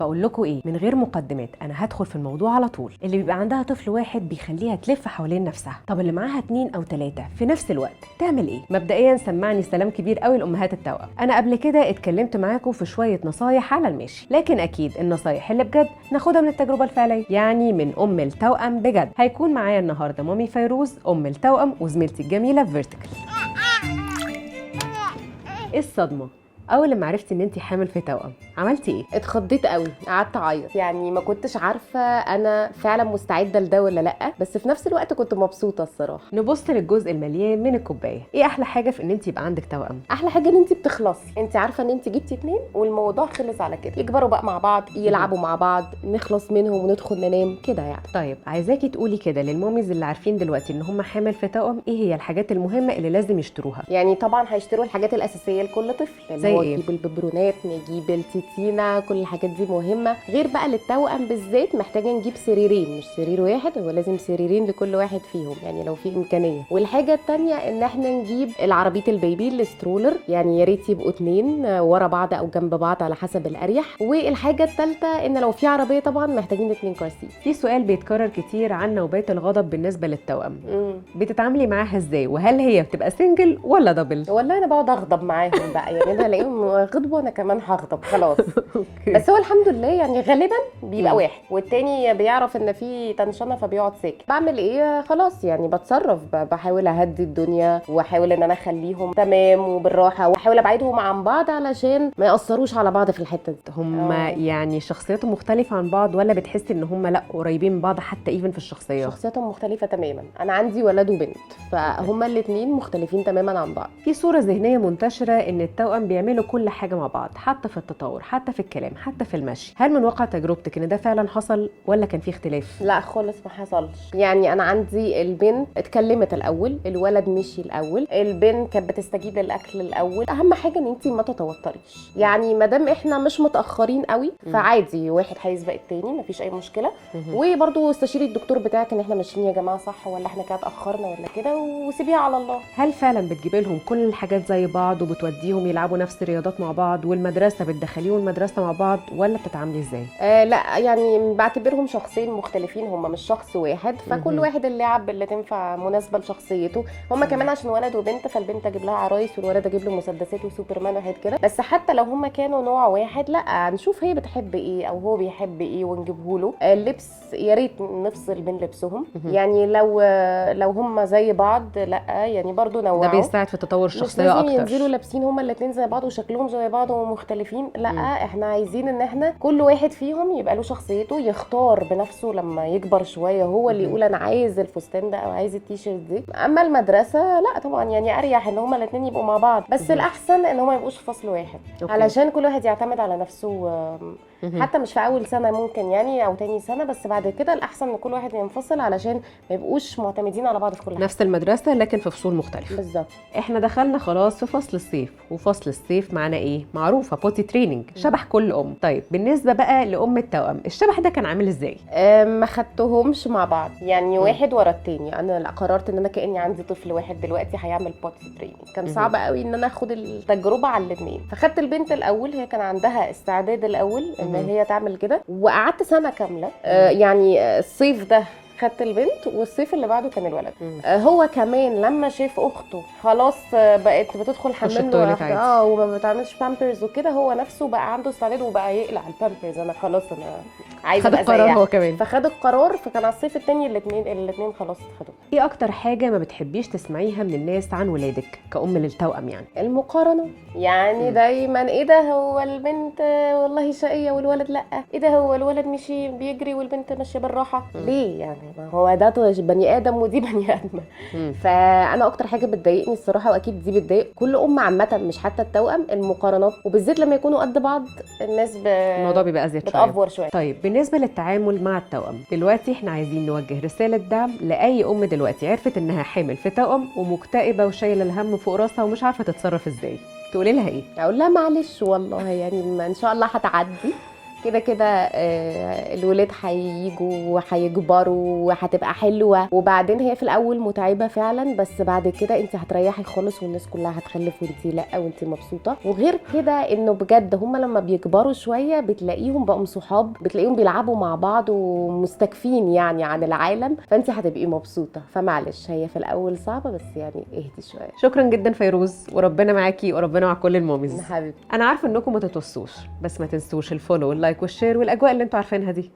بقول لكم ايه، من غير مقدمات انا هدخل في الموضوع على طول. اللي بيبقى عندها طفل واحد بيخليها تلف حوالين نفسها، طب اللي معاها 2 او 3 في نفس الوقت تعمل ايه؟ مبدئيا سمعني سلام كبير قوي لامهات التوأم. انا قبل كده اتكلمت معاكم في شوية نصايح على الماشي، لكن اكيد النصايح اللي بجد ناخدها من التجربة الفعلية، يعني من ام التوأم بجد. هيكون معايا النهارده مامي فيروز ام التوأم وزميلتي الجميلة في فيرتيكال. ايه الصدمة اول لما عرفتي ان انت حامل في توأم؟ عملتي ايه؟ اتخضيت قوي، قعدت اعيط، يعني ما كنتش عارفه انا فعلا مستعدة لده ولا لا، بس في نفس الوقت كنت مبسوطة الصراحة. نبص للجزء المليان من الكوباية، ايه احلى حاجة في ان انت يبقى عندك توأم؟ احلى حاجة ان انت بتخلصي، انت عارفه ان انت جبتي 2 والموضوع خلص على كده، يكبروا بقى مع بعض، يلعبوا مع بعض، نخلص منهم وندخل ننام كده يعني. طيب عايزاكي تقولي كده لل mommies اللي عارفين دلوقتي ان هم حامل في توأم، ايه هي الحاجات المهمة اللي لازم يشتروها؟ يعني طبعا هيشتروا الحاجات الاساسية لكل طفل، اللي زي هو إيه؟ نجيب الببرونات، نجيب التيتينا، كل الحاجات دي مهمة. غير بقى للتوأم بالذات محتاجه نجيب سريرين، مش سرير واحد، هو لازم سريرين لكل واحد فيهم يعني لو في امكانية. والحاجة الثانية ان احنا نجيب العربية ال baby ال stroller، يعني يا ريت يبقوا 2 ورا بعض او جنب بعض على حسب الاريح. والحاجة الثالثة ان لو في عربية طبعا محتاجين 2 car seat. في سؤال بيتكرر كتير عن نوبات الغضب بالنسبة للتوأم، بتتعاملي معاها ازاي؟ وهل هي بتبقى single ولا double؟ والله انا بقعد اغضب معاهم بقى، يعني انا الاقيهم غضبوا انا كمان هغضب خلاص. بس هو الحمد لله يعني غالبا بيبقى واحد والتاني بيعرف ان في تنشنه فبيقعد ساكت. بعمل ايه؟ خلاص يعني بتصرف، بحاول اهدي الدنيا واحاول ان انا اخليهم تمام وبالراحه، واحاول ابعدهم عن بعض علشان ما ياثروش على بعض في الحتة دي. هم يعني شخصياتهم مختلفة عن بعض ولا بتحسي ان هم لا قريبين من بعض حتى even في الشخصية؟ شخصياتهم مختلفة تماما، انا عندي ولد وبنت فهما الاثنين مختلفين تماما عن بعض. في صوره ذهنية منتشرة ان التوأم بيعملوا كل حاجة مع بعض، حتى في التطور، حتى في الكلام، حتى في المشي. هل من واقع تجربتك ان ده فعلا حصل ولا كان في اختلاف؟ لا خالص ما حصلش. يعني انا عندي البنت اتكلمت الاول، الولد مشي الاول، البنت كانت بتستجيب للاكل الاول. اهم حاجة ان انت ما تتوتريش، يعني ما دام احنا مش متاخرين قوي فعادي واحد هيسبق التاني، مفيش اي مشكلة. وبرده استشيري الدكتور بتاعك ان احنا ماشيين يا جماعة صح ولا احنا كده اتاخرنا ولا كده، وسيبيها على الله. هل فعلا بتجيبي لهم كل الحاجات زي بعض وبتوديهم يلعبوا نفس الرياضات مع بعض، والمدرسة بتدخليهم المدرسة مع بعض، ولا بتتعاملي ازاي؟ لا يعني بعتبرهم شخصين مختلفين، هم مش شخص واحد، فكل واحد اللعب اللي تنفع مناسبة لشخصيته. هم كمان عشان ولد وبنت، فالبنت اجيب لها عرايس والولد اجيب له مسدسات وسوبرمان وحاجات كده. بس حتى لو هم كانوا نوع واحد لا نشوف هي بتحب ايه او هو بيحب ايه ونجيبه له. اللبس يا ريت نفصل بين لبسهم، يعني لو هم زي بعض لا يعني برضو نوعوا، ده بيساعد في تطور الشخصية مش لازم اكتر. ينزلوا لابسين هما الاثنين زي بعض وشكلهم زي بعض ومختلفين، لا احنا عايزين ان احنا كل واحد فيهم يبقى له شخصيته، يختار بنفسه لما يكبر شوية هو اللي يقول انا عايز الفستان ده او عايز التيشيرت دي. اما المدرسة لا طبعا يعني اريح ان هما الاثنين يبقوا مع بعض، بس الاحسن ان هما يبقوش في فصل واحد. علشان كل واحد يعتمد على نفسه، حتى مش في اول سنة ممكن يعني او تاني سنة، بس بعد كده الاحسن ان كل واحد ينفصل علشان ما يبقوش معتمدين على بعض في كل حاجة. نفس المدرسة لكن في فصول مختلفة. بالظبط. احنا دخلنا خلاص في فصل الصيف، وفصل الصيف معانا ايه؟ معروفة potty training، شبح كل ام. طيب بالنسبة بقى لام التوأم، الشبح ده كان عامل ازاي؟ ما خدتهمش مع بعض يعني واحد ورا التاني. انا لا قررت ان انا كاني عندي طفل واحد دلوقتي هيعمل potty training، كان صعب قوي ان انا اخد التجربة على الاثنين، فخدت البنت الاول، هي كان عندها استعداد الاول ان هي تعمل كده، وقعدت سنة كاملة. يعني الصيف ده خدت البنت والصيف اللي بعده كان الولد. هو كمان لما شاف اخته خلاص بقت بتدخل حمام لوحدها وما بتعملش بامبرز وكده، هو نفسه بقى عنده استعداد وبقى يقلع البامبرز، انا خلاص انا عايزه ابقى خد القرار هو كمان، فخد القرار. فكان على الصيف الثاني الاثنين خلاص خدوه. ايه اكتر حاجة ما بتحبيش تسمعيها من الناس عن ولادك كأم للتوأم؟ يعني المقارنة، يعني دايما ايه ده هو البنت والله شقيه والولد لا، ايه ده هو الولد مشي بيجري والبنت ماشية بالراحة، ليه يعني؟ ما هو ده بني ادم ودي بني ادمه. فانا اكتر حاجة بتضايقني الصراحة، واكيد دي بتضايق كل ام عامة مش حتى التوأم، المقارنات، وبالذات لما يكونوا قد بعض الناس الموضوع بيبقى ازيد شوية، بت over شوية. طيب بالنسبة للتعامل مع التوأم دلوقتي، احنا عايزين نوجه رسالة دعم لاي ام دلوقتي عرفت انها حامل في توأم ومكتئبه وشايله الهم فوق راسها ومش عارفه تتصرف ازاي، تقولي لها ايه؟ اقول لها معلش والله يعني ان شاء الله هتعدي، كده كده الولاد هيجوا وهيكبروا وهتبقى حلوة. وبعدين هي في الاول متعبة فعلا، بس بعد كده انت هتريحي خالص والناس كلها هتخلف وانت لا، وانت مبسوطة. وغير كده انه بجد هم لما بيكبروا شوية بتلاقيهم بقوا صحاب، بتلاقيهم بيلعبوا مع بعض ومستكفين يعني عن العالم، فانت هتبقي مبسوطة. فمعلش هي في الاول صعبة، بس يعني اهدي شوية. شكرا جدا فيروز، وربنا معاكي وربنا مع كل ال mommies. حبيبتي. انا عارفه انكم ما تتوصوش، بس ما تنسوش ال follow وال like وال share والاجواء اللي انتوا عارفينها دي.